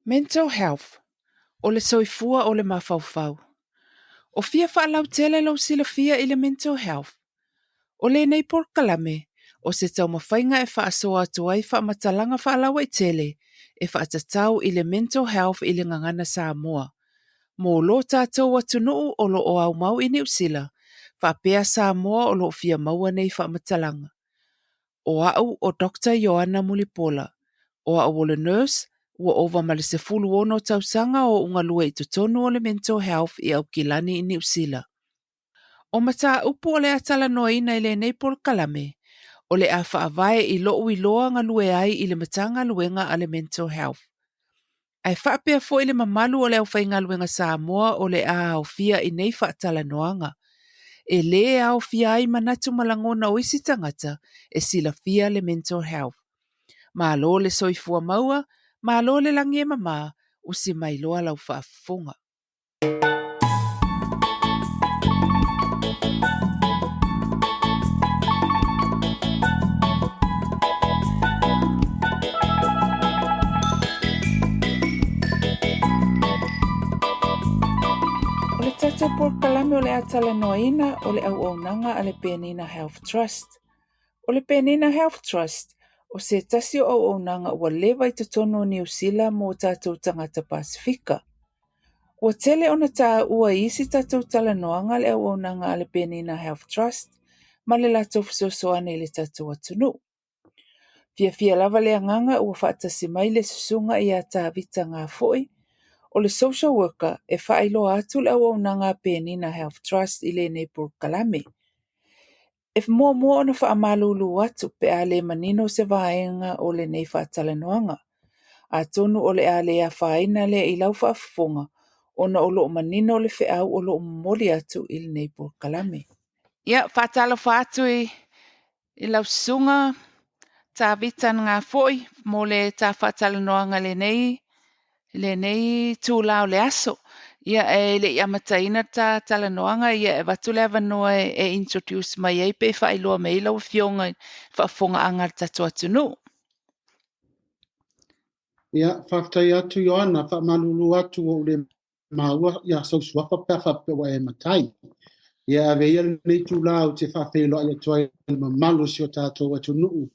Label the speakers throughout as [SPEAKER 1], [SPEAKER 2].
[SPEAKER 1] Mental Health, O le soifua o le mafaufau. O fia faalautele lou silafia i le mental health? O lenei polokalame, o se taumafaiga e faasoa atu ai faamatalaga faalauaitele e faatatau i le mental health i le gagana Samoa, mo lo tatou atunuu o lo o aumau i Niu Sila, faapea Samoa o lo o fia maua nei faamatalaga. O au o Doctor Ioana Mulipola. O au o le nurse, ua ova ma le 16 tausaga o ou galue i totonu o le Mental Health i Aukilani i Niu Sila. O mataupu o le a talanoaina i lenei polokalame, o le a faavae i lou iloa galue ai i le Matagaluega a le Mental Health. Ae faapea foi le mamalu o le aufaigaluega Samoa o le a aofia i nei faatalanoaga. E lē aofia ai manatu ma lagona o isi tagata e silafia le mental health. Malo le soifua maua, malo le lagi e mama, usi mai loa lau faafofoga. O le tatou polokalame o le a talanoaina o le auaunaga a le Penina Health Trust. O le Penina Health Trust, o se tasi o auaunaga ua leva i totonu o Niu Sila mo tatou tagata Pasefika. Ua tele ona taua i isi tatou talanoaga le auaunaga a le Penina Health Trust ma le latou fesoasoani i le tatou atunuu. Fiafia lava le agaga ua faatasi mai le susuga ia Tavita Gafoi, o le social worker e faailoa atu le auaunaga a Penina Health Trust i lenei polokalame. E muamua ona faamalulu atu pe a le manino se vaega o lenei faatalanoaga. Atonu o le a le afaina lea i lau faafofoga ona o lo o manino le feau o lo o momoli atu i lenei polokalame. Ia, faatalofa atu i i lau susuga Tavita Gafoi mo le ta faatalanoaga lenei lenei itula o le aso. Ia, e le i amataina ta talanoaga, ia e avatu le avanoa e introduce mai ai pe faailoa mai ai lau afioga i faafofogaaga a le tatou atunuu.
[SPEAKER 2] Ia, faafetai atu Ioana, faamalulu atu ua ou le maua ia sou suafa pe a faapea ua e matai. Ia ave ia lenei itula ou te faafeiloai atu ai i le mamalu o si o tatou atunuu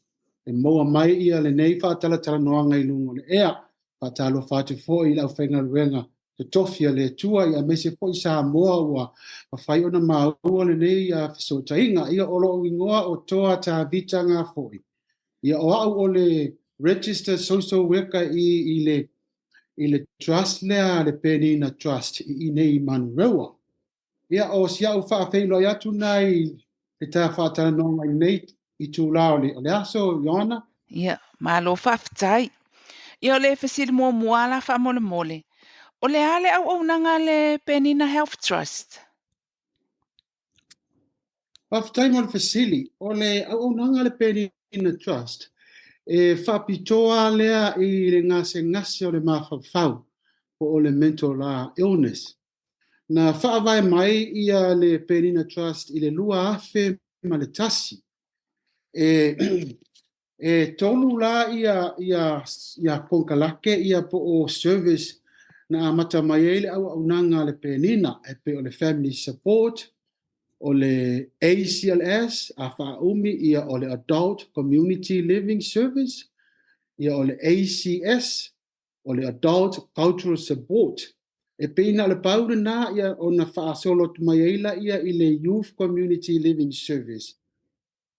[SPEAKER 2] e maua mai ia lenei faatalatalanoaga i luga o le ea. Faatalofa atu foi i le aufaigaluega totofi a le Atua ia aemaise foi Samoa ua mafai ona maua lenei fesootaiga. Ia o lou igoa o Toa Tavita Gafoi. Ia o au o le Registered Social Worker i le i le trust lea a le Penina Trust i inei i Manurewa. Ia, o si au faafeiloai atu na i le ta faatalanoaga i lenei itula o le, o le aso, Ioana.
[SPEAKER 1] Ia, malo faafetai. Ia, o le fesili muamua la faamolemole, o le a le auaunaga a le Penina Health Trust?
[SPEAKER 2] Faafetai mo le fesili. O le auaunaga a le Penina Trust, e faapitoa lea i le gasegase o le mafaufau, po o le mental illness. Na faavae mai ia le Penina Trust i le 2001. E, e tolu la ia, ia, ia konekarate ia po o service na amata mai ai le auaunaga a le Penina, e pei o le Family Support, o le ACLS, a faaumi ia o le Adult Community Living Service, ia o le ACS, o le Adult Cultural Support. E pei na o le pau lena ia ona faasolo atu mai ai laia i le Youth Community Living Service.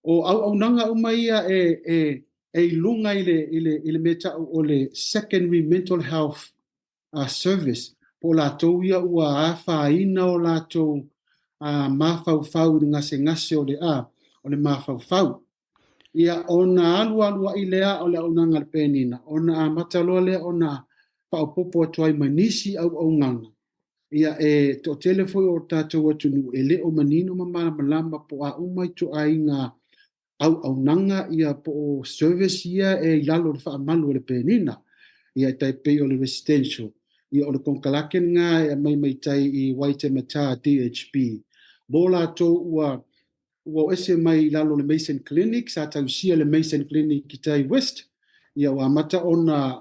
[SPEAKER 2] O auaunaga uma ia e, e, e i luga i le, i le, i le mea tau o le Secondary Mental Health Service, po o latou ia ua afaina o latou mafaufau i le gasegase o le, o le mafaufau. Ia, ona alualu ai lea o le auaunaga a le Penina, ona amata loa lea ona faaopoopo atu ai ma nisi auaunaga. Ia, e toatele foi o tatou atunuu e le o manino ma malamalama po o a uma ituaiga auaunaga ia po o service ia e i lalo o le faamalu o le Penina. Ia e tai pei o le residential, ia o le konekarate lena e aumai mai tai i Waitematā DHB. Mo latou ua ua o ese mai i lalo o le Mason Clinic, sa tausia le Mason Clinic i tai West, ia ua amata ona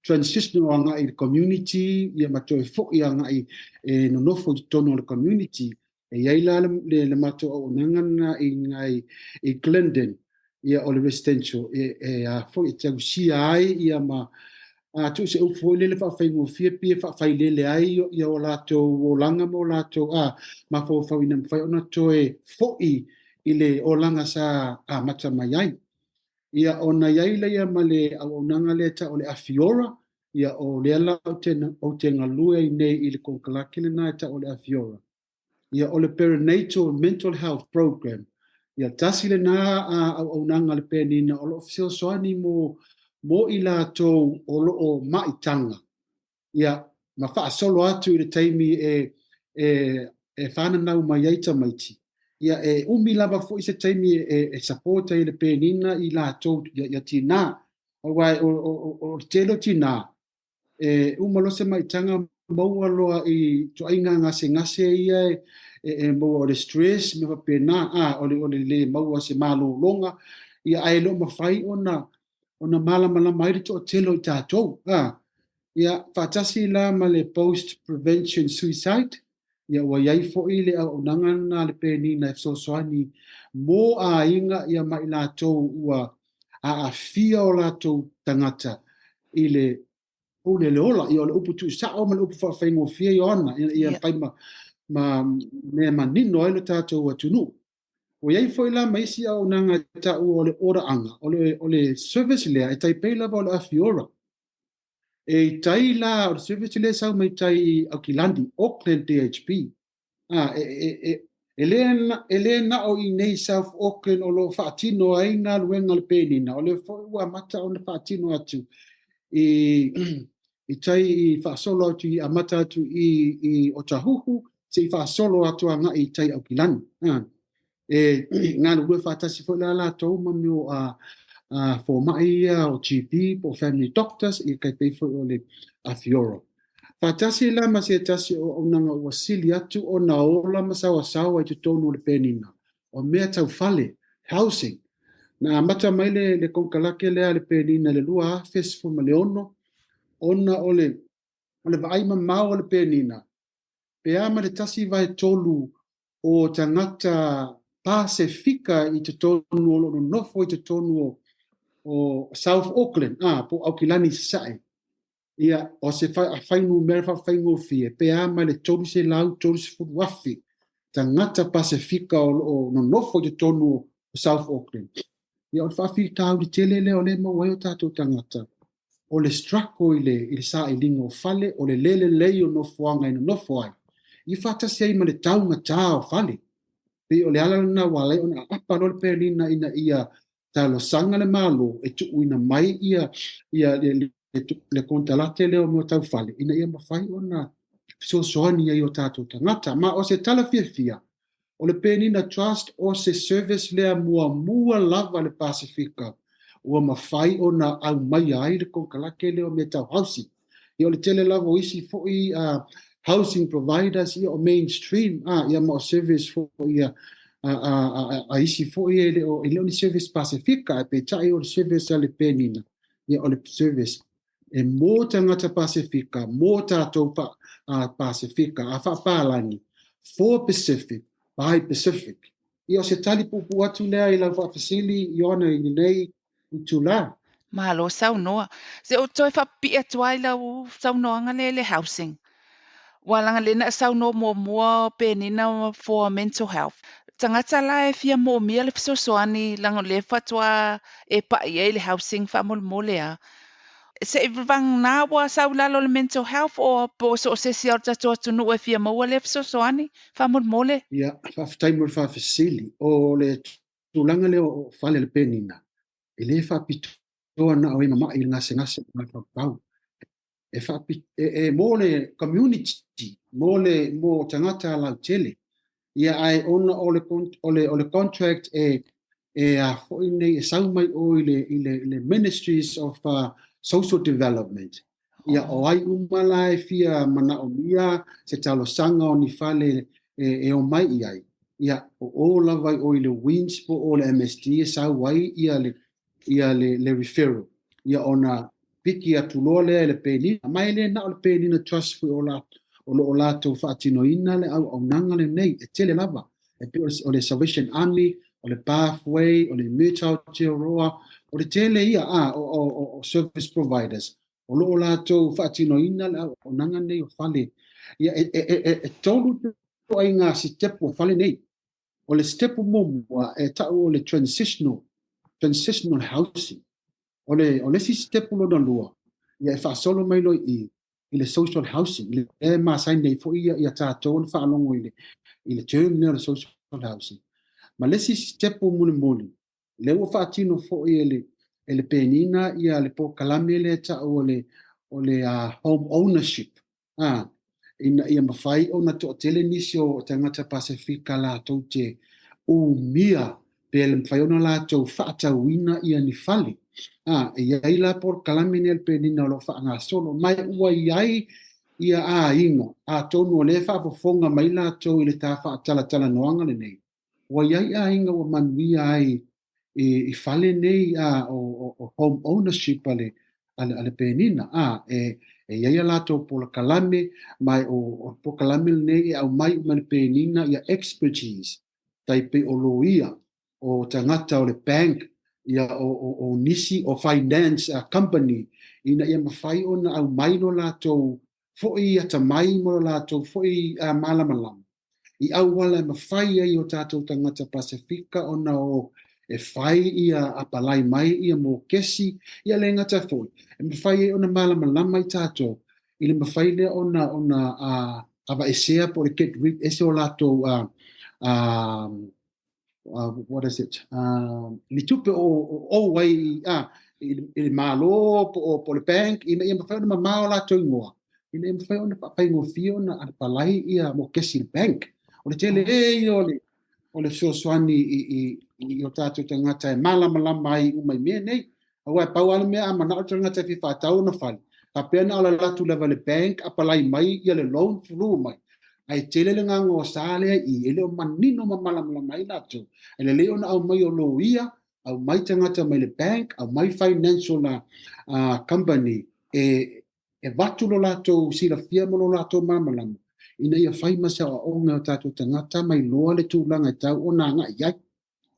[SPEAKER 2] transitional agai i le community, ia ma toe foi agai e nonofo i totonu o le community. E i ai la le matou auaunaga lena i ina i Glendon, ia o le residential e a foi e tausia ai ia ma a tuu se upu foi lele faafaigofie pe faafailele ai ia o latou olaga ma o latou a mafaufau ina mafai ona toe foi i le olaga sa amata mai ai. Ia ona i ai lea ma le auaunaga lea e tau o le Awhi Ora, ia o lea la ou te galue ai nei i le konekarate lena e tau o le Awhi Ora. Ia o le Perinatal Mental Health Program, ia tasi lena auaunaga a le Penina o lo o fesoasoani mo i latou o lo o maitaga, ia ma faasolo atu i le taimi e fananau mai ai tamaiti. Ia e umi lava foi se taimi e support ai le Penina i latou ia tinā, aua o le tele o tinā e uma loa se maitaga maua loa i ituaiga gasegase ia e maua o le stress ma faapena, a o le le maua se malologa, ia ae le o mafai ona malamalama ai le toatele o i tatou. A ia faatasi la ma le post prevention suicide, ia ua i ai foi le auaunaga lena a le Penina e fesoasoani mo aiga ia ma i latou ua aafia o latou tagata i le pule le ola. Ia o le upu tuusao ma le upu faafaigofie, Ioana, ina ia mafai ma mea manino ai lo tatou atunuu. Ua i ai foi la ma isi auaunaga e taua o le Oraaga, o le service lea e tai pei lava o le Awhi Ora. E i tai la, o le service lea e sau mai tai i Aukilani, Auckland DHB. A, e le na o i nei South Auckland o lo o faatino ai galuega a le Penina, o lea foi ua amata ona faatino atu i tai i faasolo atu i amata atu i Otahuhu seia faasolo atu agai i tai Aukilani. A, e galulue faatasi foi la latou ma mea o fomai ia o GP po o family doctors, ia tai pei foi o le Awhi Ora. Faatasi la ma se tasi o auaunaga ua sili atu ona ola ma saoasaoa i totonu o le Penina, o mea tau fale, housing. Na amata mai le konekarate lea a le Penina i le 2016, ona o le vaai mamao o le Penina, pe a ma le 1/3 o tagata Pasefika i totonu o lo o nonofo i totonu o South Auckland, po o Aukilani i Sasae. Ia, o se fuainumera faafaigofie, pe a ma le 330,000 tagata Pasefika o lo o nonofo i totonu o South Auckland. Ia, o le faafitauli tele lea o lea e maua ai o tatou tagata, o le struggle i le sailiga o fale, o le le lelei o nofoaga e nonofo ai, ia faatasi ai ma le taugatā o fale. Pei o le ala lena ua ala ai ona aapa loa le Penina ina ia talosaga le Malo e tuuina mai ia le konekarate lea o mea tau fale ina ia mafai ona fesoasoani ai o tatou tagata. Ma o se tala fiafia, o le Penina Trust o se service lea muamua lava le Pasefika ua mafai ona aumaia ai le konekarate lea o mea tau housing. Ia o le tele lava o isi foi housing providers, ia o mainstream, ia ma o service foi ia a isi foi e le o ni service Pasefika, ae peitai o le service a le Penina, ia o le service e mo tagata Pasefika, mo tatou Pasefika, a faapalagi, for Pacific, by Pacific. Ia o se tali puupuu atu lea i lau faafesili, Ioana, i lenei itulā.
[SPEAKER 1] Malo saunoa. Se o toe faapipii atu ai lau saunoaga lea i le housing. Ua laga le na saunoa muamua Penina for mental health. Tagata la e fia moomia le fesoasoani laga o lea faatoa e pai ai le housing faamolemole a. Se i vagana ua sau i lalo o le mental health o po o so o se isi o le tatou atunuu e fia maua lea fesoasoani faamolemole?
[SPEAKER 2] Ia, faafetai mo le faafesili. O le tulaga lea o fale a le Penina, e le faapitoa na o e mama'i i le gasegase o le mafaufau. E mo le community, mo tagata lautele. Ia ae ona o le contract e a foi nei e sau mai o i le Ministries of Social Development. Ia o ai uma la e fia manaomia se talosaga o ni fale e o mai i ai. Ia o lava i o i le WINZ po o le MSD e sau ai ia le referral. Ia ona piki atu loa lea i le Penina. Ma e le na o le Penina Trust foi o o lo o latou faatinoina le auaunaga lenei, e tele lava. E pei o le Salvation Army, o le Pathway, o le Emerge Aotearoa, o le tele ia o service providers o lo o latou faatinoina le auaunaga nei o fale. Ia, e tolu ituaiga sitepu o fale nei. O le sitepu muamua e tau o le transitional housing. O le isi sitepu lona lua, ia e faasolo mai loa i le social housing, lea e masani ai foi ia tatou ona faalogo i le term lea o le social housing. Ma le isi sitepu mulimuli, lea ua faatino foi e le Penina ia le polokalame lea e tau o le home ownership, ina ia mafai ona toatele nisi o tagata Pasefika latou te umia pe le mafai ona latou faatauina ia ni fale. E i ai la polokalame nei a le Penina o lo o faagasolo, ma ua i ai ia aiga, atonu o lea e faafofoga mai latou i le ta faatalatalanoaga lenei. Ua i ai aiga ua manuia ai i fale nei o home ownership a le Penina. E i ai a latou polokalame, ma o polokalame lenei e aumai uma e le Penina ia expertise, tai pei o loia, o tagata o le bank, ia o nisi o finance company, ina ia mafai ona aumai lo latou foi atamai ma lo latou foi malamalama i auala e mafai ai o tatou tagata Pasefika ona o e fai ia apalai mai ia mokesi, ia le gata foi, e mafai ai ona malamalama i tatou i le mafai lea ona aveesea po o le get rid ese o latou what is it, ni tupe o ou ai i le Malo po o le bank, ina ia mafai ona mamao latou igoa, ina ia mafai ona faafaigofie ona apalai ia mokesi i le bank. O le tele ia o le fesoasoani i o tatou tagata e malamalama ai uma i mea nei. Aua e pau lava le mea, a manao le tagata e fia faatau ona fale, faapea na o le alu atu lava i le bank, apalai mai ia le loan, fulu mai. Ae tele le gagosa lea i e le o manino ma malamalama ai latou. E lelei ona aumai o loia, aumai tagata mai le bank, aumai financial company e avatu lo latou silafia ma lo latou malamalama ina ia fai ma se aoaoga o tatou tagata mai loa le tulaga e tau ona agai i ai.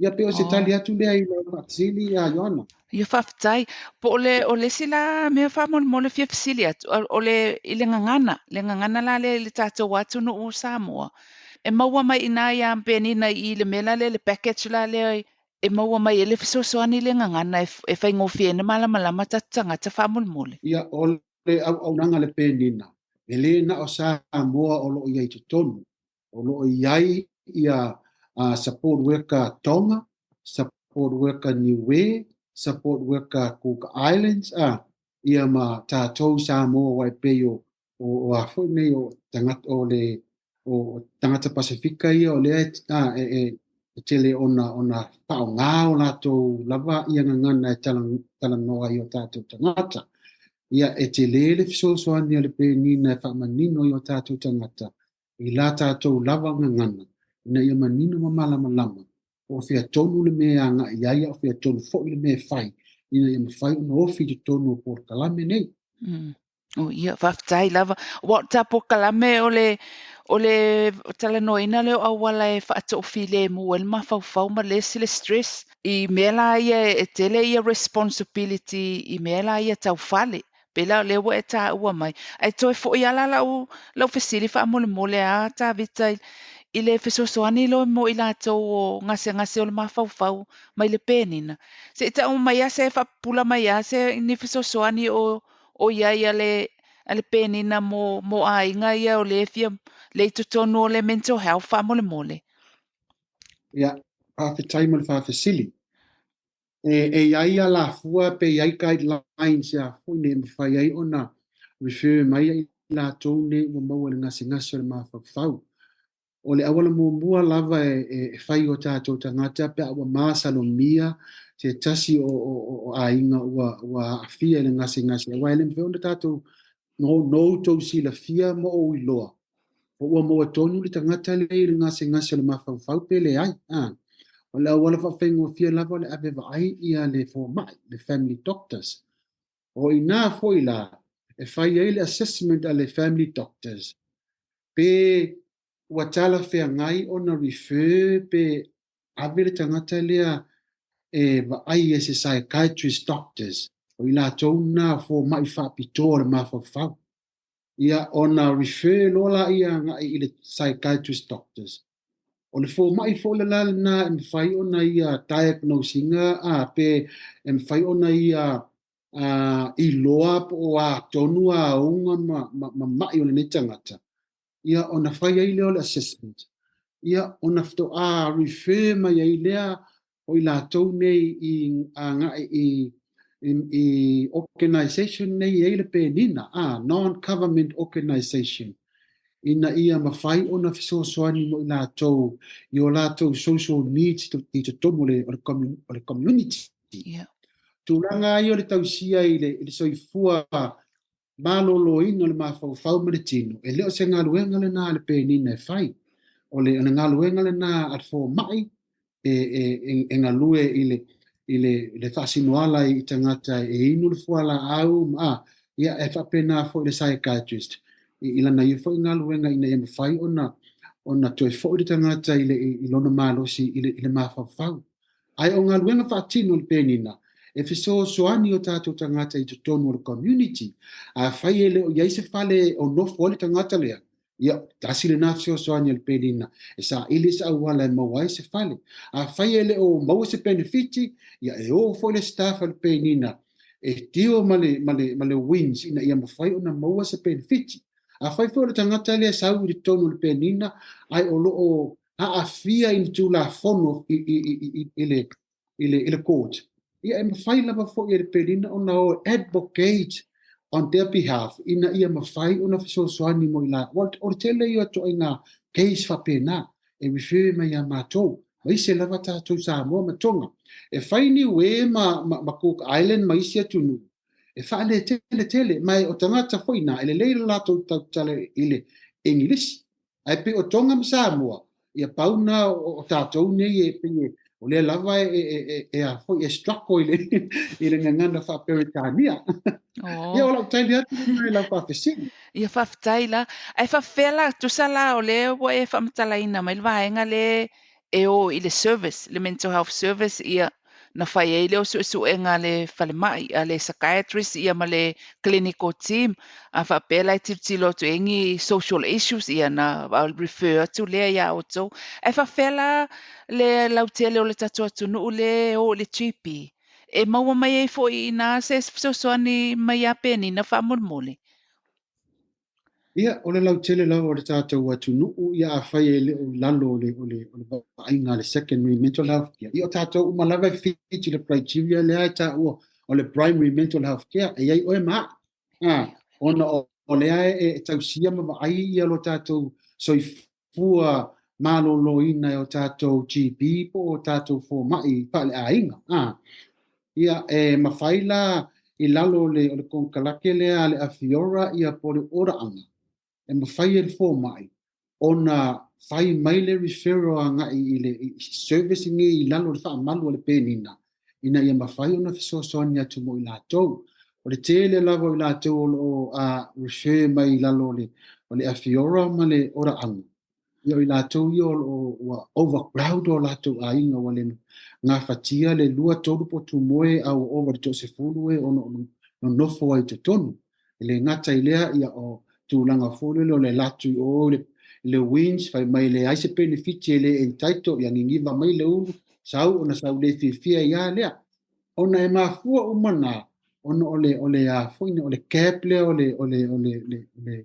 [SPEAKER 2] Ia pei o se tali atu lea i lau faafesili ia Ioana.
[SPEAKER 1] Ia, faafetai. Po o le isi la mea faamolemole fia fesili atu, o le i le gagana la lea i le tatou atunuu o Samoa. E maua mai ina ia Penina i le mea la lea, le package la lea e maua mai e le fesoasoani le gagana e faigofie ai ona malamalama tatou tagata faamolemole.
[SPEAKER 2] Ia, o le auaunaga a le Penina, e le na o Samoa o lo o i ai totonu. O lo o i ai ia support worker Tonga, support worker Niue, support worker Cook Islands, ia ma tatou Samoa aua e pei o a foi nei o tagata o le o tagata Pasefika ia o lea e tele ona faaaoga o latou lava ia gagana e talanoa ai o tatou tagata. Ia e tele le fesoasoani a le Penina e faamanino i o tatou tagata i la tatou lava gagana ina ia manino ma malamalama o fea tonu le mea e agai i ai, a o fea tonu foi le mea e fai ina ia mafai ona ofi i totonu o polokalame nei.
[SPEAKER 1] Oh, ia, faafetai lava. Ua o ta polokalame o le talanoaina lea o auala e faatoofilemu ai le mafaufau ma le isi le stress i mea la ia e tele ia responsibility i mea la ia tau fale. Pe la lea ua e taua mai. Ae toe foi ala lau fesili faamolemole a Tavita i le fesoasoani loa mo i latou o gasegase o le mafaufau mai le Penina. Se i tau mai a se faapupula mai a se ni fesoasoani o i ai a le Penina mo aiga ia o le fia le i totonu o le mental health faamolemole.
[SPEAKER 2] Ia, faafetai mo le faafesili. E i ai alafua pe i ai guidelines ia foi nei e mafai ai ona refer mai ai latou nei ua maua i le gasegase o le mafaufau. O le auala muamua lava e fai o tatou tagata pe a ua masalomia se tasi o aiga ua aafia i le gasegase, aua e le mafai ona tatou no outou silafia ma ou iloa po ua maua tonu le tagata lea i le gasegase o le mafaufau pe leai. O le auala faafaigofie lava o le ave vaai ia le fomai, le family doctors. O i ina foi la e fai ai le assessment a le family doctors pe ua talafeagai ona refer pe ave le tagata lea e vaai e se psychiatrist doctors, o i latou na fomai faapitoa o le mafaufau. Ia ona refer loa laia agai i le psychiatrist doctors. O le fomai foi le la lena e mafai ona ia diagnose ina pe e mafai ona ia iloa po o a tonu auga ma ma'i o lenei tagata. Ia ona fai ai lea o le assessment. Ia ona faatoa refer mai ai lea o i latou nei i agai i organization nei e i ai le penina, non-government organization, ina ia mafai ona fesoasoani mo i latou i o latou social needs i totonu o le community. Tulaga ia o le tausia i le soifua maloloina o le mafaufau ma le tino, e le o se galuega lena a le penina e fai. O le galuega lena a le fomai e galue i le faasinoala i tagata e inu le fualaau ma ia e faapena foi le psychiatrist i lana ia foi galuega ina ia mafai ona toe foi le tagata i lona malosi i le mafaufau. Ae o galuega faatino le penina e fesoasoani o tatou tagata i totonu o le community. Afai e le o i ai se fale o nofo ai le tagata lea, ia, tasi lena fesoasoani a le penina e saili se auala e maua ai se fale. Afai e le o maua se benefiti, ia e o foi le staff a le penina e deal ma le WINZ ina ia mafai ona maua se benefiti. Afai foi o le tagata lea sau i totonu o le penina ae o lo o aafia i ni tulafono i le court, ia e mafai lava foi e le penina ona o advocate on their behalf ina ia mafai ona fesoasoani mo i latou. O le tele ia o ituaiga case faapena e refer mai ia matou, ma isi lava tatou Samoa ma Tonga. E fai Niue ma Cook Island ma isi atunuu e faaletele tele, ma o tagata foi na e lelei le latou tautala i le Englisi. Ae pei o Tonga ma Samoa, ia pau na o tatou nei e pei o lea lava e a foi e struggle i le gagana faa-Peretania. Ia o lau tali atu lena i lau faafesili.
[SPEAKER 1] Ia faafetai la. Ae faafefea la, tusa la o lea ua e faamatalaina mai le vaega lea e o i le service, le mental health service, ia na fai ai lea o suesuega a le falemai, a le psychiatrist ia ma le clinical team, a faapea la e tilotilo atu i ai ni social issues, ia na refer atu lea ia outou. Ae faafefea la le lautele o le tatou atunuu lea e o i le GP? E maua mai ai foi i ina se fesoasoani mai ia penina faamolemole?
[SPEAKER 2] Ia, o le lautele lava o le tatou atunuu, ia afai e le o i lalo o le vaaiga a le secondary mental health care. Ia, o tatou uma lava e fit i le criteria lea e taua o le primary mental health care, e i ai oe ma au. Ona o lea e tausia ma vaai ia lo tatou soifua maloloina e o tatou GP po o tatou fomai faaleaiga. Ia, e mafai la i lalo o le konekarate lea a le Afiora ia po o le Oraaga, e mafai e le fomai ona fai mai le referral agai i le service nei i lalo o le faamalu o le penina, ina ia mafai ona fesoasoani atu mo i latou. O le tele lava o i latou o lo o refer mai i lalo o le Afiora ma le Oraaga, ia o i latou ia o lo o ua overcrowd o latou aiga, ua le gafatia le 2, 3 potu moe a ua ova i le 30 e ona o nonofo ai i totonu. E le gata i lea, ia o tulaga foi lele o le alu atu i o le WINZ, fai mai le ai se benefit e le entitled, ia gigiva mai le ulu, sau ona sau le fiafia ia lea. Ona e mafua uma na, ona o le a foi o le gap lea o le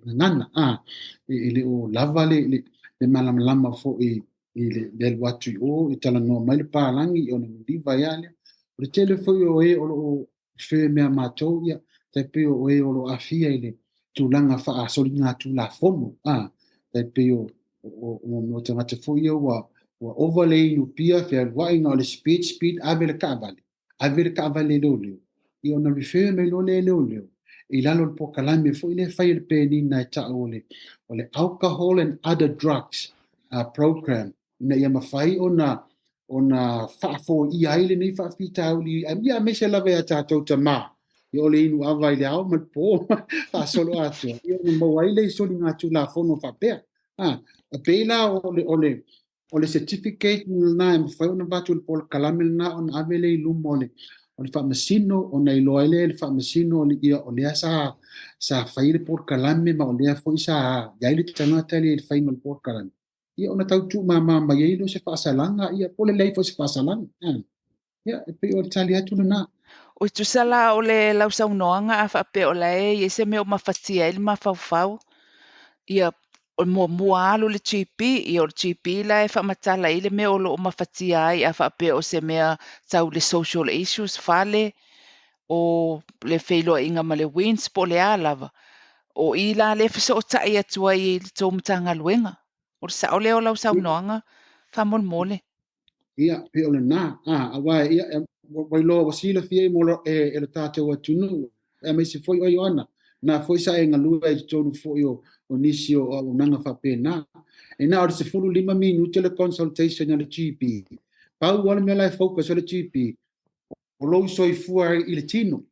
[SPEAKER 2] gagana, e le o lava le malamalama foi i le alu atu i o, i talanoa mai le palangi, ona gigiva ia lea. O le tele foi o e o lo o refer mea matou, ia, tai pei o e o lo o aafia i le tulaga faasoligatulafono, tai pei o tagata foi ia ua ova le inu pia, fealuai na o le speed, ave le taavale, ave le taavale i leoleo, ia ona refer mai loa lea e leoleo i lalo o le polokalame foi lea e fai e le penina e tau o le Alcohol and Other Drugs Program, ina ia mafai ona faafoia ai lenei faafitauli, ia aemaise lava ia tatou tamā. Ia o le inu ava i le ao ma le po faasolo atoa, ia ona maua ai lea i soligatulafono faapea. A, e pei la o le, o le, o le certificate lena e mafai ona avatu i le polokalame lena ona ave lea i luma o le, o le faamasino ona iloa ai lea e le faamasino ia o lea sa, sa fai le polokalame ma o lea foi sa i ai le tagata lea i le faiga o le polokalame. Ia ona tau tuumama mai ai lea o se faasalaga, ia po o le leai foi o se faasalaga. Ia, e pei o le tali atu lena.
[SPEAKER 1] Oi tusa la o le lau saunoaga a faapea o la e i ai se mea o mafatia ai le mafaufau, ia o le muamua alu le GP, ia o le GP la e faamatala ai le mea o lo o mafatia ai a faapea o se mea tau le social issues, fale, o le feiloaiga ma le WINZ po o le a lava. O i la lea e fesootai atu ai i le tou Matagaluega. O le sao lea o lau saunoaga faamolemole.
[SPEAKER 2] Ia, pei o lena, a, aua, ia, ua iloa ua silafia i mo e, e le tatou atunuu, aemaise foi o Ioana, na foi sa e galue ai i totonu foi o, o nisi o auaunaga faapena. E na o le 15 minute le consultation a le GP. Pau lava le mea la e focus ai le GP, o lou soifua i le tino.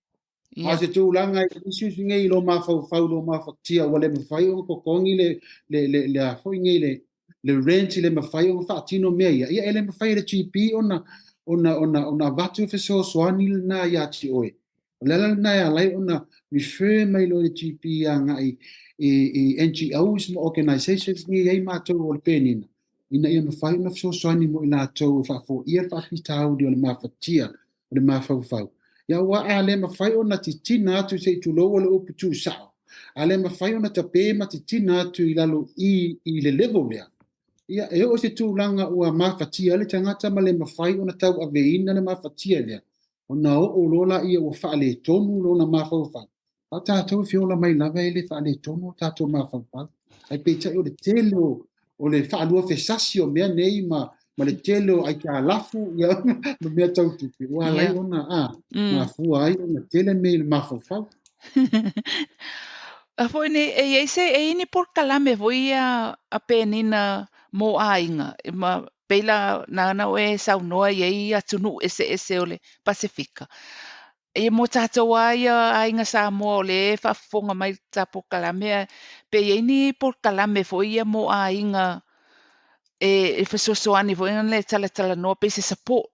[SPEAKER 2] A o se tulaga i issues nei i lou mafaufau, lou mafatia, ua le mafai ona totogi le, le, le, le a foi nei le, le rent, le mafai ona faatino mea ia, ia e le mafai e le GP ona, ona, ona, ona avatu le fesoasoani lena ia te oe. O le ala lena e ala ai ona refer mai loa le GP agai i, i NGOs ma organizations nei e i ai matou o le Penina, ina ia mafai ona fesoasoani mo i latou e faafoia le faafitauli o le mafatia o le mafaufau. Ia aua a le mafai ona titina atu se i tulou o le upu tuusao, a le mafai ona tape ma titina atu i lalo i, i le level lea, ia e oo i se tulaga ua mafatia ai le tagata ma le mafai ona tauaveina le mafatia lea, ona oo loa laia ua faaletonu lona mafaufau. A o tatou e feola mai lava e le faaletonu o tatou mafaufau. Ae peitai o le tele o, o le faaluafesasi o mea nei ma, ma le tele o aitalafu ia, ma mea tau tupe, ua ala ai ona a, mafua ai ona tele mea i le mafaufau.
[SPEAKER 1] A foi nei, e i ai se, e i ai ni polokalame foi ia a Penina mo aiga, ma pei la nāna oe e saunoa i ai atunuu eseese o le Pasefika. Ia mo tatou lava ia aiga Samoa o lea e faafofoga mai i le ta polokalame, pe i ai ni polokalame foi ia mo aiga e fesoasoani foi lea e talatalanoa pei se support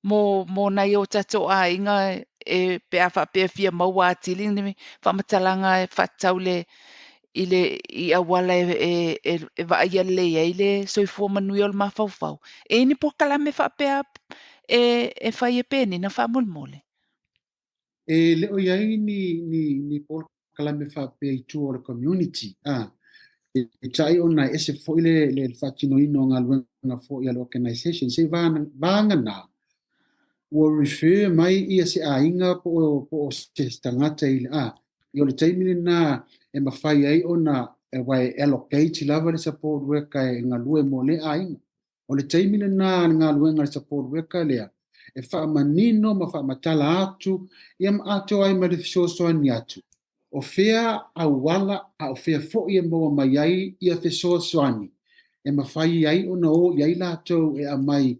[SPEAKER 1] mo mo nai o tatou aiga e pe a faapea e fia maua atili ni faamatalaga e faatatau i le i le i auala e e e vaaia lelei ai le soifua manuia o le mafaufau. E i ai ni polokalame faapea e e fai e Penina faamolemole?
[SPEAKER 2] E le o i ai ni, ni, ni polokalame faapea i tua o le community, a, peitai ona e ese foi le, le faatinoina o galuega foi a le organization, se i vagana ua refer mai ia se aiga po o, po o se tagata i le, a, i o le taimi lena e mafai ai ona, aua e allocate lava le support worker e galue mo lea aiga. O le taimi lena a le galuega a le support worker lea e faamanino ma faamatala atu ia ma atoa ai ma le fesoasoani atu o fea auala a o fea foi e maua mai ai ia fesoasoani e mafai ai ona o i ai latou e aumai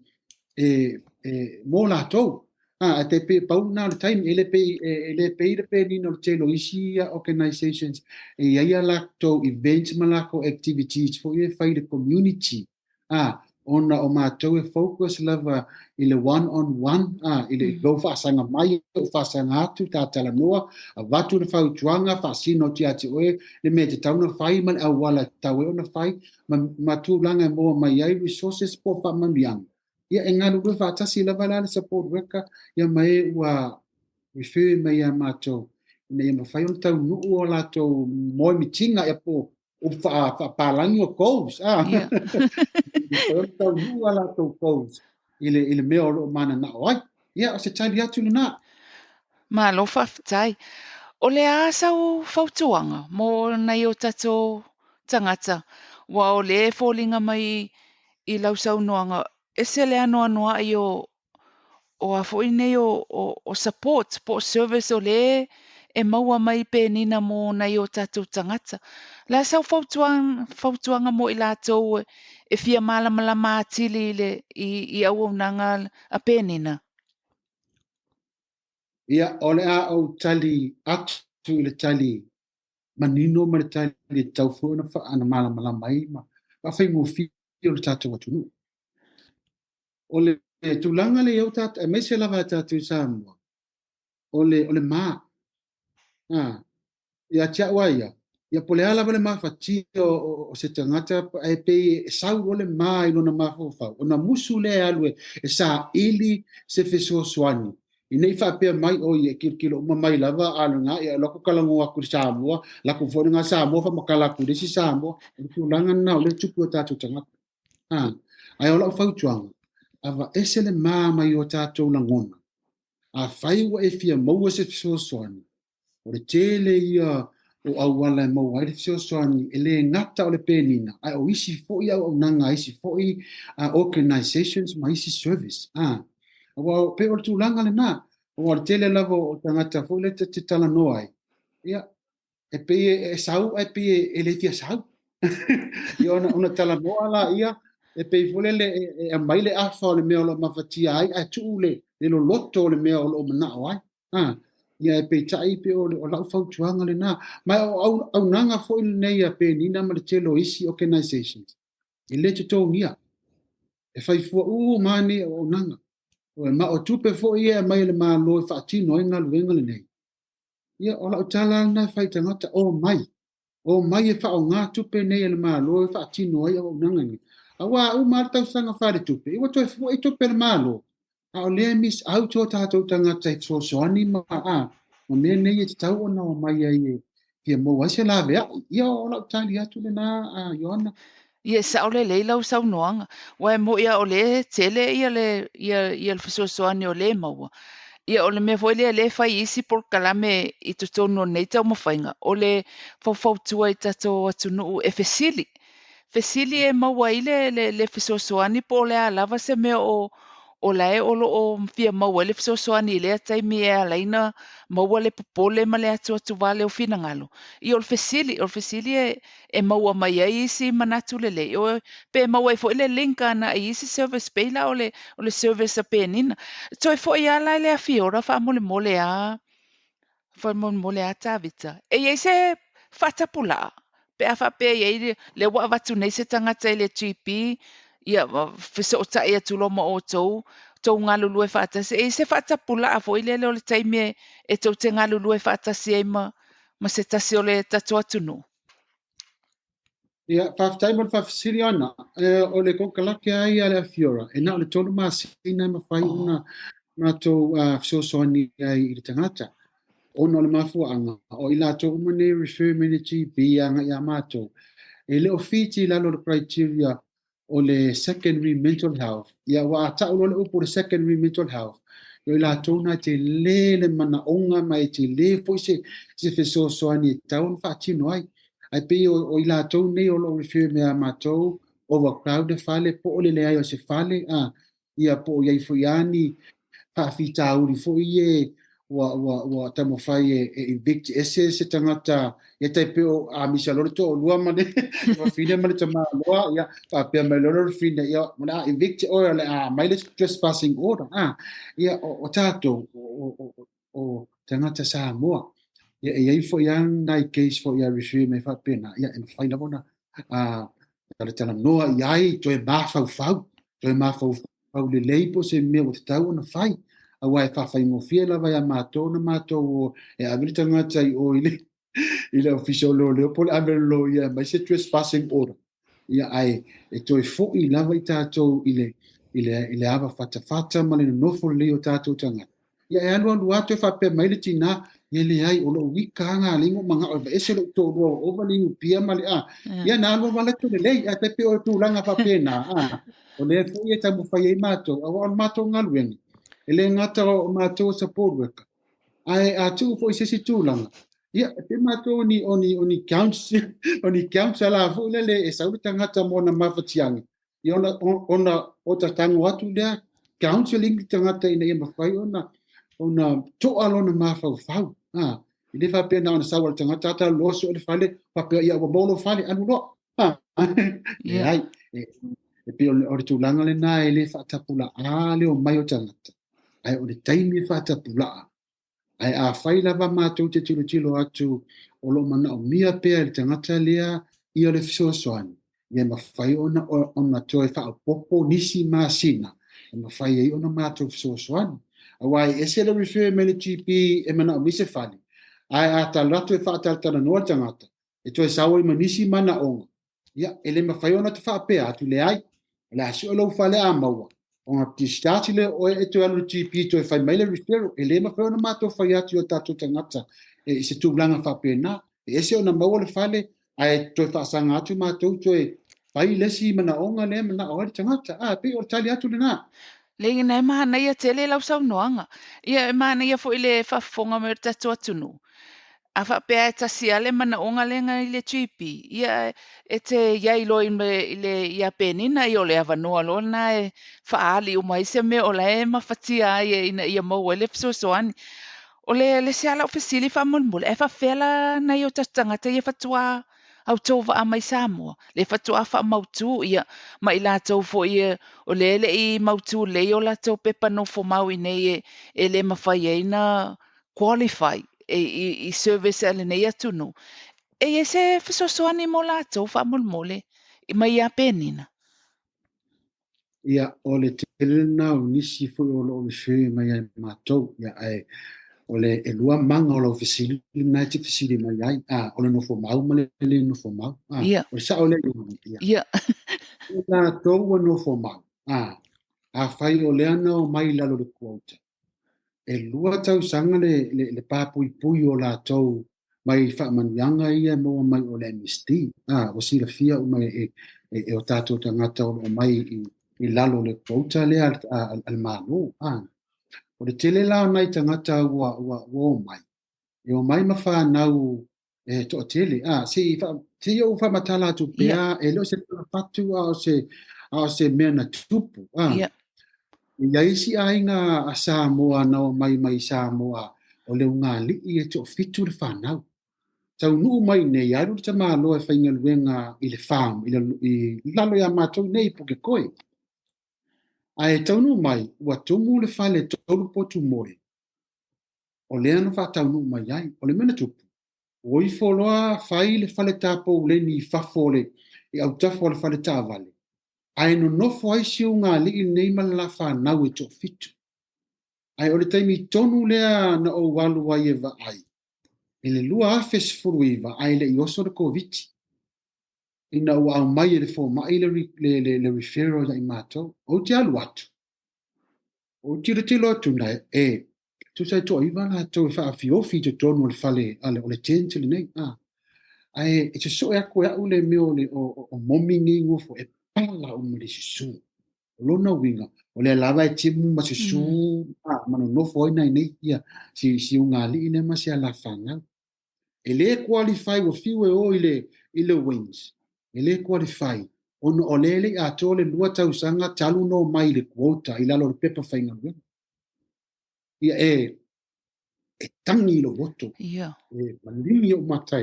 [SPEAKER 2] e, e, mo latou. A, e tai pei pau lena o le taimi, e le pei, e, e le pei le penina o le tele o isi ia organizations e i ai a latou events ma lakou activities foi e fai i le community. A, ona o matou e focus lava i le one on one, a, i le lou faasaga mai, ou faasaga atu, ta talanoa, avatu le fautuaga, faasino atu ia te oe le mea e tatau ona fai ma le auala e tatau ai ona fai, ma, ma tulaga e maua mai ai resources po o faamanuiaga. Ia, e galulue faatasi lava la le support worker ia ma e ua refer mai ia matou ina ia mafai ona taunuu o latou moemitiga ia po o upu faapalagi o goals. Ah. Yeah. Mafai ona taunuu a latou goals i le, i le mea o lo o mananao ai. Ia, o se tali atu lena.
[SPEAKER 1] Malo faafetai. O le a sau fautuaga mo nai o tatou tagata, aua o lea e foliga mai i lau saunoaga, ese le anoanoai o, o a foi nei o, o, o support po o service o lea e maua mai Penina mo nai o tatou tagata. O le a sau fautuaga, fautuaga mo i latou e fia malamalama atili i, le, i, i auaunaga a Penina?
[SPEAKER 2] Ia, o le a ou tali atu i le tali manino ma le tali e tatau foi ona ona malamalama ai ma faafaigofie o le tatou atunuu. O le tulaga lea i ai tatou, aemaise lava tatou i Samoa, o le, o le ma. A, ia te au lava ia, ia po o le a lava le mafatia o, o, o se tagata, ae pei e sau loa le ma i lona mafaufau, ona musu lea e alu e, e saili se fesoasoani. Ina ne i faapea mai, oi, e kilokilo uma mai lava a lena, ia alu atu talanoa atu i le Samoa, alu atu foi lena Samoa faamatala atu i le isi Samoa. O le tulaga lena o lea e tupu i o tatou tagata. A, ae o lau fautuaga, aveese le ma mai o tatou lagona. Afai ua e fia maua se fesoasoani, o le tele ia o auala e maua ai le fesoasoani, e le gata o le penina, ae o isi foi auaunaga a isi foi organizations ma isi service. Aua pei o le tulaga lena, aua o le tele lava o tagata foi lea ta te talanoa ai, ia, e pei e sau ae pei e le fia sau. Ia ona, ona talanoa laia, e pei foi lele e aumai le afa o le mea o lo o mafatia ai ae tuu le, le loloto o le mea o lo o manao ai. A, ia e peitai pei o, o lau fautuaga lena. Ma o au, auaunaga foi lenei a Penina ma le tele o isi organizations, e le totogia. E fai fua uma lava nei auaunaga. Ma o tupe foi ia e aumai e le Malo e faatino ai galuega lenei. Ia, o lau tala lena e fai i tagata, omai, omai e faaaoga tupe nei a le Malo e faatino ai auaunaga nei. Aua a uma lava le tausaga faaletupe, ia ua toe foi tupe a le Malo, a o lea e miss out o tatou tagata i fesoasoani ma, a, ma mea nei e tatau ona omai ai e fia maua ai se laveai. Ia, o lau tali atu lena, a Ioana.
[SPEAKER 1] Ia, e sao lelei lau saunoaga. Aua e moni lava o lea e tele ia le, ia, ia le fesoasoani o lea e maua. Ia, o le mea foi lea o lea e fai isi polokalame i totonu o lenei taumafaiga, o le faufautua i tatou atunuu e fesili. Fesili e maua ai le, le, le fesoasoani po o le a lava se mea o, o la e o lo o fia maua ai le fesoasoani i lea taimi e ala ai ona maua le popole ma le atuatuvale o finagalo. Ia, o le fesili, o le fesili e, e maua mai ai isi manatu lelei, o pe maua ai foi le link agai i isi service pei la o le, o le service a Penina. Toe foi lava la i le Afiora faamolemole a, faamolemole a Tavita. E i ai se faatapulaa pe a faapea e i ai lea ua avatu nei se tagata i le GP, ia fesootai atu loa ma outou, tou galulue faatasi. E i ai se faatapulaa foi lele o le taimi e, e tou te galulue faatasi ai ma, ma se tasi o le tatou atunuu?
[SPEAKER 2] Ia, faafetai mo le faafesili Ana. E, o le konekarate lava ia a le Afiora, e na o le 3 masina e mafai ona matou fesoasoani ai i le tagata. Ona o le mafuaaga, o i latou uma nei e refer mai le GP agai ia matou, e le o fit i lalo o le criteria o le secondary mental health, ia aua a tau loa le upu o le secondary mental health, o i latou na e tele le manaoga ma e tele foi se, se fesoasoani e tatau ona faatino ai. Ae pei o, o i latou nei o lo o refer mai ia matou, overcrowd le fale, po o le leai o se fale, a, ia po o i ai foi lava ni faafitauli foi ia ua, ua, ua taumafai e, e evict ese se tagata, ia tai pei o amisa loa le toalua ma le fafine ma le tamaloa, ia faapea mai loa le fafine, ia o le a evict oe, o le a aumai le trespassing order, a, ia o, o tatou, o, o, o, o tagata Samoa. Ia e i ai foi lava nai case foi a refer mai faapena, ia e mafai lava ona a, talatalanoa i ai, toe mafaufau, toe mafaufau lelei po o se mea ua tatau ona fai. Aua e faafaigofie lava ia matou ona matou o e ave le tagata i o i le, i le ofisa o leoleo po o le ave o le loia e aumai se trespassing order. Ia, ae e toe foi lava i tatou i le, i le, i le ava fatafata ma le nonofo lelei o tatou tagata. Ia e alualu lava toe faapea mai le tina, ia leai, o lou ika lava lena na ou manao e aveese lou toalua ua ova le inupia ma le a. Ia na alualu lava toe lelei, ae tai pei o le tulaga faapena, a, o lea foi e taumafai ai matou, aua o le matou galuega, e le gata o matou o support worker, ae a tuu foi i se isi tulaga, ia, e pei matou o ni, o ni, o ni counsel, o ni counsellor foi lele e sau le tagata mo ona mafatiaga, ia ona, ona ota tago atu lea counseling le tagata ina ia mafai ona, ona toa lona mafaufau. A, e le faapea na ona sau o le tagata ata loa sue le fale, faapea ia ua maua lou fale, alu loa. A, leai, e, e pei o le, o le tulaga lena e le faatapulaa le omai o tagata, ae o le taimi e faatapulaa. Ae afai lava matou te tilotilo atu o lo o manaomia pea e le tagata lea ia le fesoasoani, ia e mafai ona ona toe faaopoopo nisi masina e mafai ai ona matou fesoasoani. Aua e ese le refer mai le GP e manaomia se fale, ae a ta alu atu e faatalatalanoa le tagata, e toe sau ai ma nisi manaoga, ia, e le mafai ona te faapea atu, leai, o le a sue lou fale a maua, ona discharge lea o oe e toe alu i le GP toe fai mai le referral. E le mafai ona matou fai atu i o tatou tagata i se tulaga faapena. E ese ona maua le fale, ae toe faasaga atu matou toe fai le isi manaoga lea e manao ai le tagata. A, e pei o le tali atu lena.
[SPEAKER 1] Leai, na e manaia tele lau saunoaga. Ia, e manaia foi le faafofoga mai o le tatou atunuu. A faapea e tasi lava le manaoga lea na i le GP, ia e te i ai loa i le ia Penina, ia o le avanoa loa lena e faaali uma ai se mea o la e mafatia ai ina ia maua ai le fesoasoani. O le le isi lava lau fesili faamolemole, ae faapefea la nai o tatou tagata ia faatoa autovaa mai Samoa, lea faatoa faamautu, ia, ma i latou foi o lea e le i mautu lelei o latou pepa nofomau i inei e le mafai ai ona qualify i service a lenei atunuu. E i ai se fesoasoani mo latou faamolemole mai ia Penina?
[SPEAKER 2] Ia, o le tele lena o nisi foi o lo o refer mai ia matou. Ia, ae o le elua maga o lau fesili lena e te fesili mai ai, a, o le nofo mau ma le le nofo mau. A, o le sao lea, Ioane? Ia.
[SPEAKER 1] Ia.
[SPEAKER 2] O latou ua nofo mau, a, afai o lea na omai i lalo o le quota, e lua tausaga le, le, le papuipui o latou mai faamanuiaga ia e maua mai o le MSD. A, ua silafia uma e, e, e o tatou tagata o lo o mai i, i lalo o le quota lea a, a, a le Malo. A, o le tele la o nai tagata ua, ua, ua omai, e omai ma fanau e toatele. A, se i, fa, se i ou faamatala atu pea, e le o se fatu a o se, a o se mea na tupu. A, E i ai isi aiga a Samoa na omai mai Samoa o le ugali'i e toafitu le fanau. Taunuu mai nei, alu le tamaloa e faigaluega i le farm i, i lalo iā matou nei i Pukekohe. Ae taunuu mai, ua tumu le fale tolu potu moe. O lea na faataunuu mai ai. O le mea na tupu, ua ifo loa fai le fale tapouleni i fafo o le, i autafa o le fale taavale, ae nonofo ai si ugali'i lenei ma le la fanau e toafitu. Ae o le taimi tonu lea na ou alu ai e vaai, i le 2019 ae le i oso le Koviti, ina ua aumai e le fomai le, le, le, le referral ia i matou. Ou te alu atu, ou tilotilo atu na e, tusa e toaiva latou e faafiofi i totonu o le fale, o le tent lenei. Ah. Ae e sosoe aku e au le mea o, le, o, o, o momi nei gofo e pala uma le susu. O lona uiga, o lea lava e timu ma susu mm. ah, ma nonofo ai nai nei ia si, si ugali'i lea ma si alafanau. E le qualify ua fiu e o i le, i le wings. E le qualify ona o lea e le i atoa le lua tausaga talu ona omai i le quota i lalo o le pepa faigaluega. Ia e, e tagi i lou loto.
[SPEAKER 1] Ia.
[SPEAKER 2] E maligi ou mata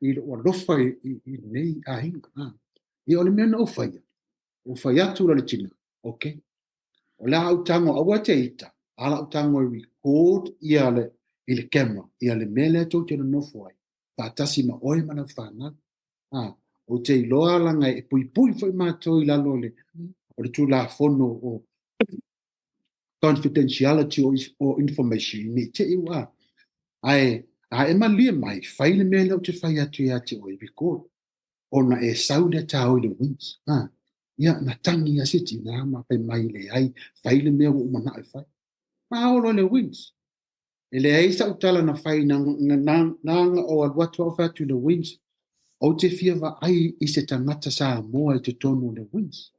[SPEAKER 2] i lou alofa i, i, i lenei aiga. Ah. Ia o le mea na ou faia, ou fai atu la le tina, okay, o le a ou tago aua e te ita, a la ou tago e record ia le, i le camera, ia le mea lea tou te nonofo ai, faatasi ma oe ma lau fanau. Ah, ou te iloa laga e puipui foi matou i lalo o le, o le Tulafono o confidentiality o information ne i te i ua ae a e malie mai, fai le mea lea ou te fai atu ia te oe, record, ona e sau lea tāoi le wings. Ha. Ia, na tangi a se tina ma fai mai leai, fai le mea ua ou manao e fai. Ma olo le wings. E leai sa'u tala na fai na, na, na, na o alu atu au fai atu i le wings, ou te fia vaai i se tagata Samoa i totonu o le wings.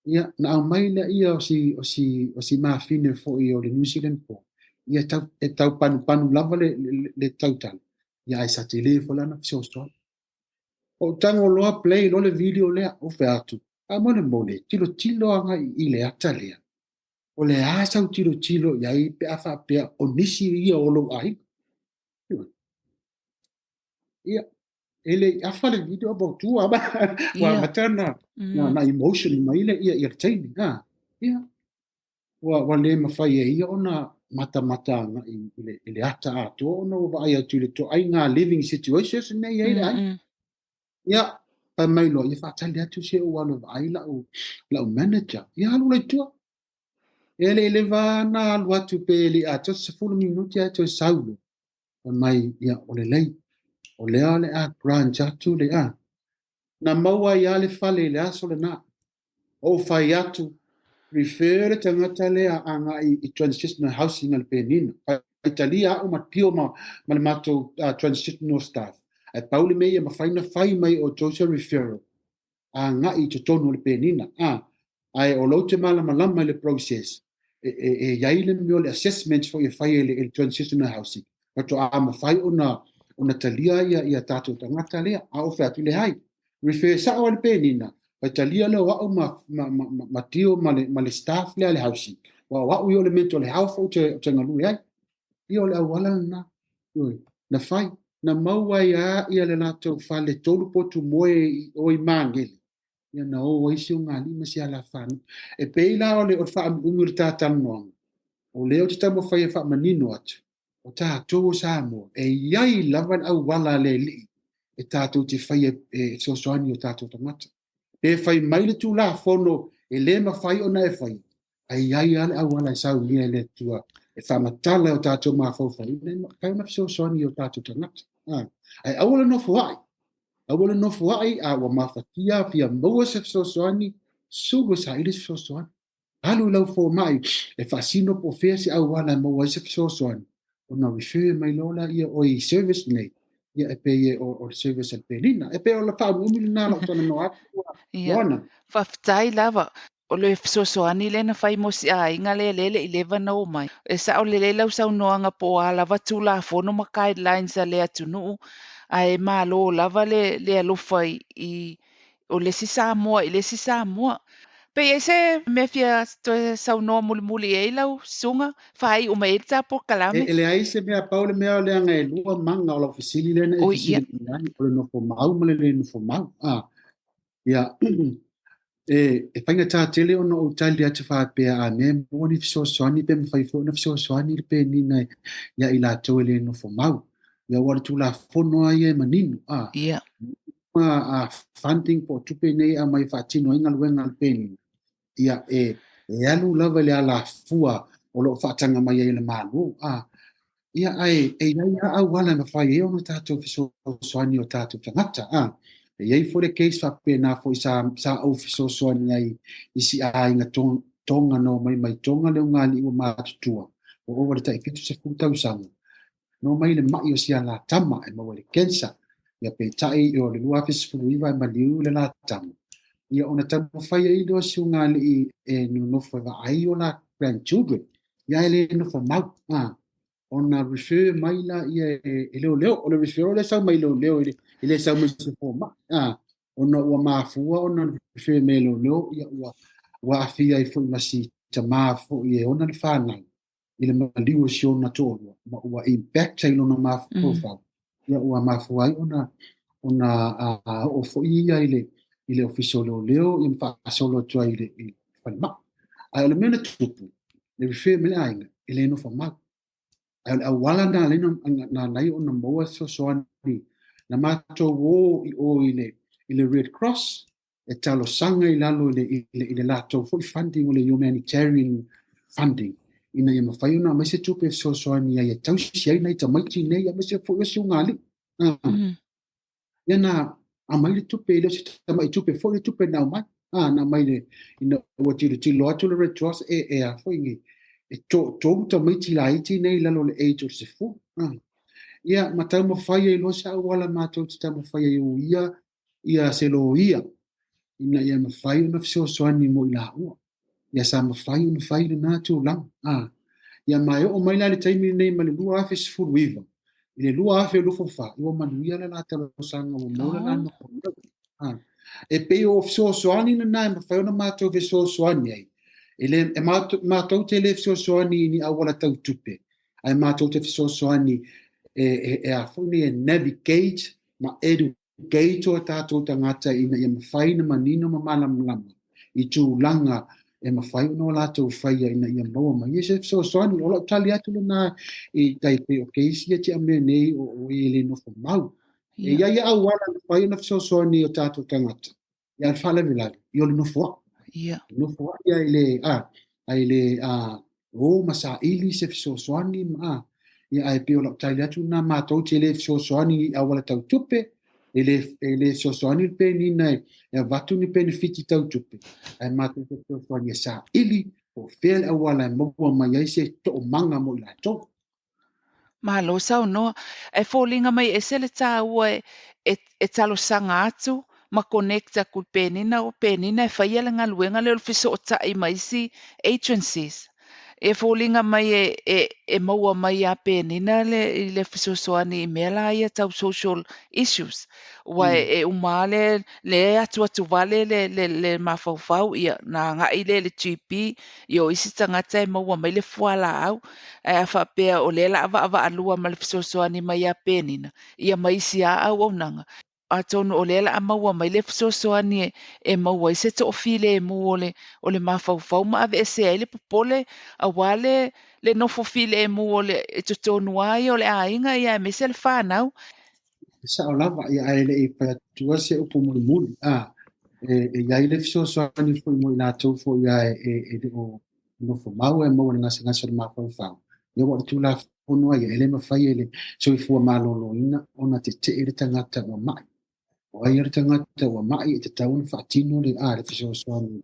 [SPEAKER 2] Ia, na aumai lea ia o si, o si, o si mafine foi o le New Zealand po. Ia, tau, e tau panupanu lava le, le, le tautala. Ia, ae sa tele foi lana fesoasoani. Ou tago loa play loa le video lea, ou fai atu, faamolemole, tilotilo agai i le ata lea. O le a sau tilotilo i ai pe a faapea o nisi ia o lou aiga. Ia, e le i afa le video ma tua ua amata na, na, na emotion mai le ia, ia le taimi. Ah, ia, ua, ua le mafai e ia ona, matamata agai i le ata atoa ona ua vaai atu i le ituaiga living situations nei e i ai le aiga. Ia, fai mai loa, ia faatali atu se i ou alu e vaai lau manager. Ia alu la i tua. E le i leva ona alu atu pe le i atoa se 10 minute ae toe sau loa. Fai mai, ia, o lelei, o lea o le a grant atu le a. Na maua ai lava le fale i le aso lena. Ou fai atu, refer le tagata lea agai i transitional housing a le Penina. Faitalia au ma Tio ma le matou transitional staff. Ae pau le mea ia mafai ona fai mai e outou se referral agai i totonu o le Penina. Ae o lou te malamalama i le process, e i ai le mea o le assessment foi e fai e le transitional housing, faatoa mafai ona talia ia tatou tagata lea. A ou fai atu, leai, refer sao i le Penina, faitalia lea o au ma Tio ma le staff lea a le housing, aua o au ia o le mental health ou te galue ai. Ia o le auala lena, ioe, na fai, na maua ai lava le latou fale 3 potu moe i o i Magele, ia na o ai si ogalii ma si alafanua. E pei la o le faaumiumi o le ta talanoaga, o lea ou te taumafai e faamanino atu, o tatou o Samoa, e i ai lava le auala a le Alii e tatou te faia e fesoasoani i o tatou tagata. Pe fai mai le Tulafono e le mafai ona e faia, ae i ai lava le auala e saunia e le Atua e faamatala e o tatou mafaufau, ina ia mafai ona fesoasoani i o tatou tagata. Ae aua le nofoai, aua le nofoai, a ua mafatia, fia maua se fesoasoani, sulu e saili se fesoasoani. Alu i lau fomai e faasino po o fea se auala e maua ai se fesoasoani, ona refer mai loa lea oe i service nei, ia e pei o le service a le Penina. E pei o le faaumiumi lena o lau talanoa atu, Moana.
[SPEAKER 1] Faafetai lava. O le fesoasoani lea na fai mo si aiga lea lea e le i leva ona omai. E sao lelei lau saunoaga po o a lava Tulafono ma guidelines a le atunuu, ae malo lava le alofa i o le isi Samoa i le isi Samoa. Pe i ai se mea fia toe saunoa mulimuli i ai lau susuga, faaiu mai ai le ta polokalame?
[SPEAKER 2] E leai se mea, pau le mea leaga e lua maga o lau fesili lea na e fesili mai ai, o le nofo mau ma le le nofo mau. Ia, e faigata tele ona ou tali atu faapea a mea e maua ni fesoasoani pe mafai foi ona fesoasoani le Penina ia i latou e le nofo mau. Ia aua o le Tulafono lava ia e manino. A funding po o tupe nei e aumai e faatino ai galuega a le Penina, ia e alu lava i le alafua o lo o faataga mai ai e le Malo. Ia, ae e i ai lava auala e mafai ai ona tatou fesoasoani i o tatou tagata. E i ai foi le case faapena foi sa ou fesoasoani ai i si aiga Tonga na omai mai Tonga le ugaliu ua matutua, ua ova i le tai 70 tausaga. Na omai i le mai o si a la tama e maua i le cancer. Ia peitai o le 2019 e maliu le la tama. Ia ona taumafai ai lea o si ugali'i e nonofo e vaai o la grandchildren. Ia e le nofo mau. Ona refer mai laia e leoleo. O le referral lea e sau mai leoleo, e le sau mai se fomai. Ona ua mafua ona refer mai e leoleo, ia ua aafia ai foi ma si tama foi e ona le fanau i le maliu o si ona toalua, ma ua impact ai lona mafaufau. Ia ua mafua ai ona oo foi ia i le ofisa o leoleo, ia ma faasolo atu ai i le falemai. Ae o le mea na tupu, le refer mai le aiga, e le nofo mau. Ae o le auala na ala ai ona maua fesoasoani, na matou o i o i le Red Cross, e talosaga i lalo i le latou foi funding o le humanitarian funding, ina ia mafai ona aumai se tupe e fesoasoani ai e tausi ai nai tamaiti nei, aemaise foi o si ugali'i. Ia na aumai le tupe, e le o se tamai tupe foi le tupe na aumai. Na aumai le, ina ua tilotilo atu le Red Cross, e a foi nei, e toatolu tamaiti laiti nei i lalo o le age o le 10. Ia, ma taumafai ai loa se auala matou te taumafai ai e uia ia se loia ina ia mafai ona fesoasoani mo i laua. Ia sa mafai ona fai lena tulaga. Ia ma e oo mai la i le taimi lenei mai le 2019 i le 2024, ua manuia le la talosaga ua maua le la nofo. E pei o fesoasoani lena e mafai ona matou fesoasoani ai. E le, e matou te le fesoasoani i ni auala tau tupe, ae matou te fesoasoani e a foi nei e navigate ma educate o tatou tagata ina ia mafai ona manino ma malamalama i tulaga e mafai ona o latou faia ina ia maua mai ai se fesoasoani. O lau tali atu lena e tai pei o case ia Tiamea nei o e le nofo mau. E i ai auala e mafai ona fesoasoani i o tatou tagata, ia le faalavelave, ia o le nofoa'i. Nofoa'i ai le, ai le o ma saili se fesoasoani ma, ia ae pei o lau tali atu lena matou te le fesoasoani i auala tau tupe, e le fesoasoani le penina e avatu ni penefiti tau tupe, ae matou te fesoasoani e saili po o fea le auala e maua mai ai se toomaga mo i latou.
[SPEAKER 1] Malo saunoa. Ae foliga mai e ese le taua e talosaga atu ma connect atu i le penina, o penina e faia le galuega lea o le fesootai ma isi agencies. E foliga mai e maua mai ia penina le, i le fesoasoani i mea la ia tau social issues. Ua e uma lava le atu atu vale le mafaufau, ia na agai lea i le GP, ia o isi tagata e maua mai le fualaau, ae a faapea o lea o le a vaavaalua ma le fesoasoani mai ia penina, ia ma isi lava auaunaga. Atonu o lea o le a maua mai le fesoasoani e maua ai se toafilemu o le mafaufau ma aveesea ai le popole aua le nofo filemu o le i totonu lava ia o le aiga, ia aemaise le fanau.
[SPEAKER 2] E sao lava, ia ae le i fai atua se upu mulimuli. E i ai le fesoasoani foi mo i latou foi e le o nofo mau e maua le gasegase o le mafaufau. Ia ua o le Tulafono ai, e le mafai e le soifua maloloina ona tetee le tagata ua mai. O ai le tagata ua mai e tatau ona faatino le fesoasoani.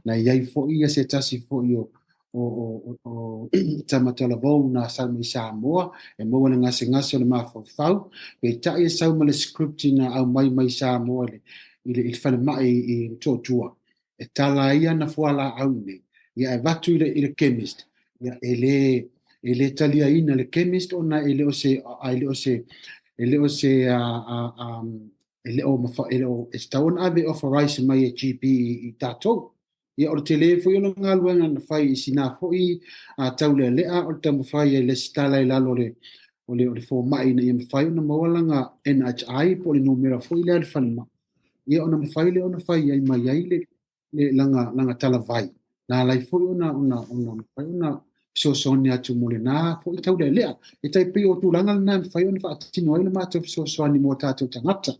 [SPEAKER 2] Na i ai foi ia se tasi foi o tamatalavou na sau mai Samoa e maua le gasegase o le mafaufau, peitai e sau ma le script na aumai mai Samoa i le falemai i Motootua. E tala ai ana fualaau nei, ia e avatu i le chemist, ia e le taliaina le chemist ona e le o se e le o se e le o e le o e tatau ona ave authorize mai e GP i tatou. Ia o le tele foi o le galuega na fai i sina foi taulealea o le taumafai e lesitala i lalo o le fomai ina ia mafai ona maua lana NHI po o le numera foi lea le falemai. Ia ona mafai lea ona fai ai mai ai le lana talavai. Na alai foi ona mafai ona fesoasoani atu mo lena foi taulealea. E tai pei o tulaga lena e mafai ona faatino ai le matou fesoasoani mo tatou tagata.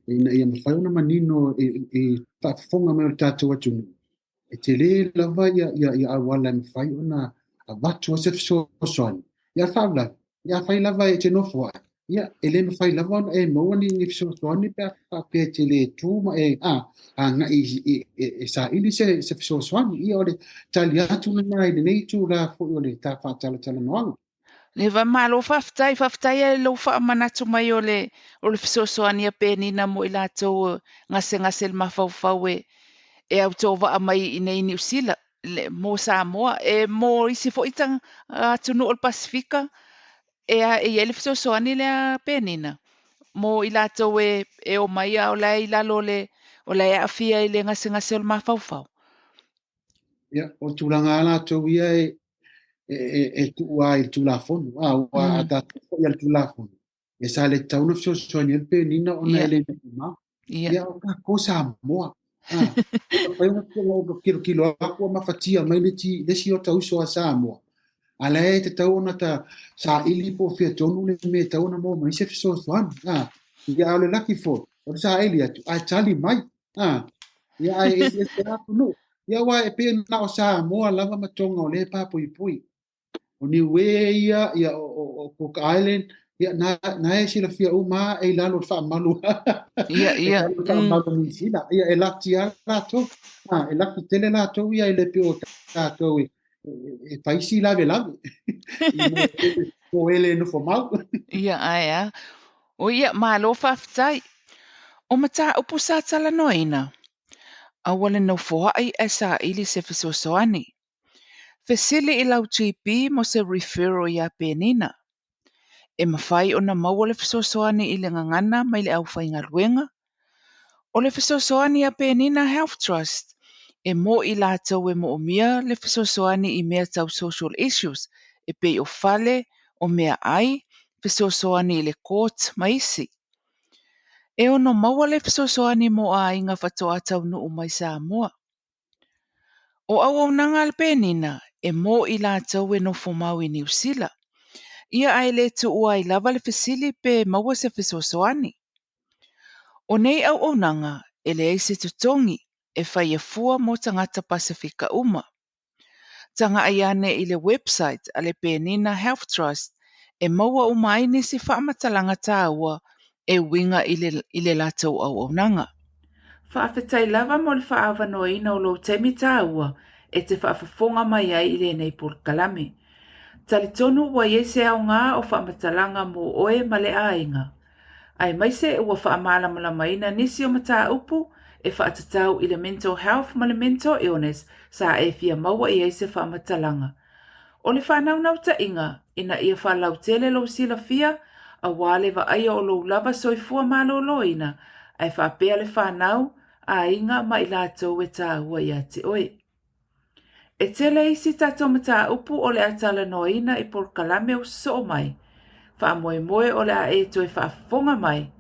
[SPEAKER 2] Ina ia mafai ona manino e faafofoga mai o le tatou atunuu. E tele lava ia auala e mafai ona avatu ai se fesoasoani. Ia faalavelave, ia fai lava e te nofo ai. Ia e le mafai lava ona e maua ni fesoasoani pe a faapea e te le tu ma e agai e saili se fesoasoani. Ia o le tali atu lena i lenei itula foi o le ta faatalatalanoaga.
[SPEAKER 1] Leva malo faafetai, faafetai ai lou faamanatu mai o le fesoasoani a penina mo i latou gasegase le mafaufau e autovaa mai i nei Niu Sila, mo Samoa, e mo isi foi atunuu o le Pasifika, e i ai le fesoasoani lea penina mo i latou e o mai a o la e i lalo o la e aafia i le gasegase o le mafaufau.
[SPEAKER 2] Ia, o tulaga a latou ia e tuua i le Tulafono. Ua a tatou foi a le Tulafono. E sa le tatau ona fesoasoani ai le penina ona e le nofo. Ia o tatou Samoa. E mafai ona kilokilo atu mafatia mai le isi o tauso a Samoa. A la e tatau ona ta saili po o fea tonu le mea e tatau ona maua mai se fesoasoani. Ia a o le laki foi, o le saili atu, ae tali mai. Ia ae eseese atunuu. Ia aua e pei na o Samoa lava ma Tonga o lea e papuipui. O Niue ia, ia o Cook Island, ia na e silafia uma e i lalo o le faamalu.
[SPEAKER 1] Ia,
[SPEAKER 2] E
[SPEAKER 1] ia.
[SPEAKER 2] lalo o le faamalu o Niu Sila. Ia e laki lava latou. E laki tele latou ia e le pei o tatou e fai si lavelave. I mo ele nofo mau.
[SPEAKER 1] Ia, ae a. O ia, malo faafetai. O mataupu sa talanoaina. Aua le nofoa'i ae saili se fesoasoani. Fesili i lau GP mo se referral ia penina. E mafai ona maua le fesoasoani i le gagana mai le aufaigaluega. O le fesoasoani a Penina Health Trust e mo i latou e moomia le fesoasoani i mea tau social issues e pei o fale, o mea ai, fesoasoani i le court ma isi. E ono maua le fesoasoani mo aiga faatoa taunuu mai Samoa. O auaunaga a le Penina e mo i latou e nofo mau i Niu Sila. Ia ae le tuua ai lava le fesili pe maua se fesoasoani. O nei auaunaga e leai se totogi e faia fua mo tagata Pasefika uma. Tagai ane i le website a le Penina Health Trust e maua uma ai nisi faamatalaga taua e uiga i le, i le latou auaunaga. Faafetai lava mo le faaavanoaina o lou taimi taua e te faafofoga mai ai i lenei polokalame. Talitonu ua i ai se aoga o faamatalaga mo oe ma le aiga. Aemaise ua faamalamalamaina nisi o mataupu e faatatau i le mental health ma le mental illness sa e fia maua i ai se faamatalaga. O le faanaunautaiga ina ia faalautele lou silafia aua le vaaia o lou lava soifua maloloina ae faapea le fanau, aiga ma i latou e taua ia te oe. E tele isi tatou mataupu o le a talanoaina i polokalame o sosoo mai. Faamoemoe o le a e toe faafofoga mai.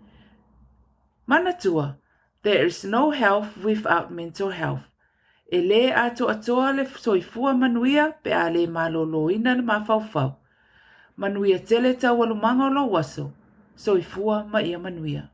[SPEAKER 1] Manatua, there is no health without mental health. E lē atoatoa le soifua manuia pe a lē maloloina le mafaufau. Manuia tele taualumaga o lou aso. Soifua ma ia manuia.